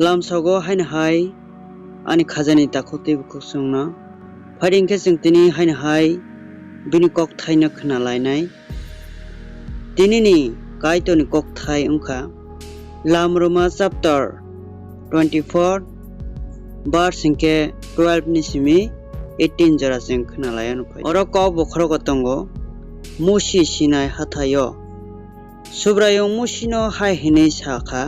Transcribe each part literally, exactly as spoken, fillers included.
Lamsogo haino hai ani khajani takhuk tei bukhuk chwngno. Phaidi hwnkhe chwng tini haino hai bini kokthaino khna lainai. Tinini Kaitorni kokthai wngkha Lamruma chapter twenty-four, verse hwnkhe twelve ni simi eighteen jora chwng khna lai anw phai. Oro kok bokhorogo tongo, Musi Sinai hathaio. Subraiyung Musino hai hwnwi sa kha,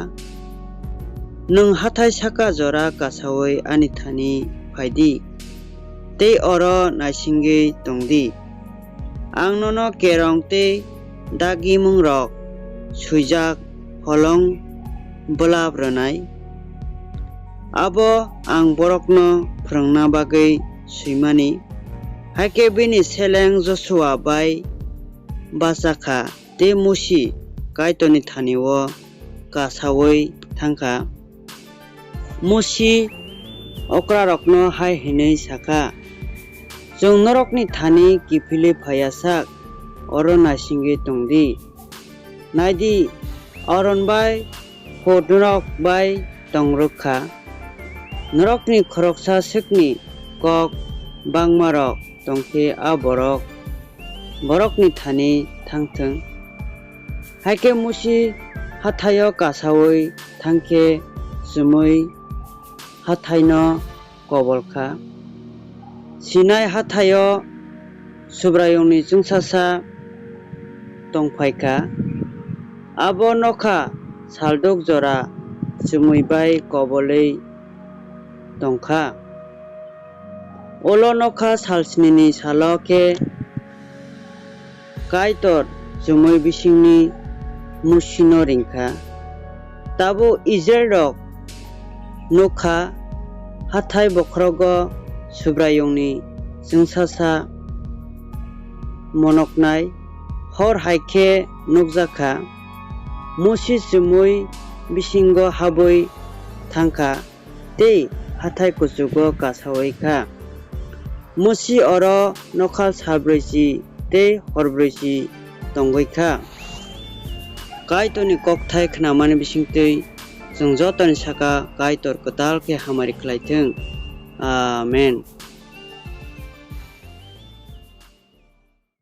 "Nwng hathai saka jora kasaui ani thani phai di, tei oro naisingwi tong di. Ang nono kerong tei dagimungrok swijak holong bwlap rwnai. Abo ang borokno phrwngna bagwi swimani." Hakhe bini seleng Josua bai bacha kha tei Musi Kaitorni thani-o kasaui thang kha. Musi okrarokno hai hwnwi sa kha, "Chwng norokni thani kiphilwi phai ya sak, oro naisingwi tong di. Nai di, aron bai hur norok bai tong rwk kha. Norokni khoroksa swkni kok bangmarok tong khe a borok borokni thani thang thung." Hakhe Musi hathaio kasaui thang khe chumui hathaino kobol kha. Sinai hathaio Subraiyungni chwngsasa tong phai kha. Abo nokha salduk jora chumui bai kobolwi tong kha. Ulo nokha salsnini salo khe Kaitor chumui bisingni Musino ring kha. Tabuk Israilrok nuk kha, hathai bokhorogo Subraiyungni chwngsasa monoknai hor hai khe nukjak kha. Musi chumui bisingo habwi thang kha tei hathai kuchugo kasaui kha. Musi oro nokhal salbrwichi tei horbrwichi tongwi kha. Kaitorni kokthai khnamani bisingtwi chwng jotoni saka Kaitor kwtal khe hamari khlai thung. Amen.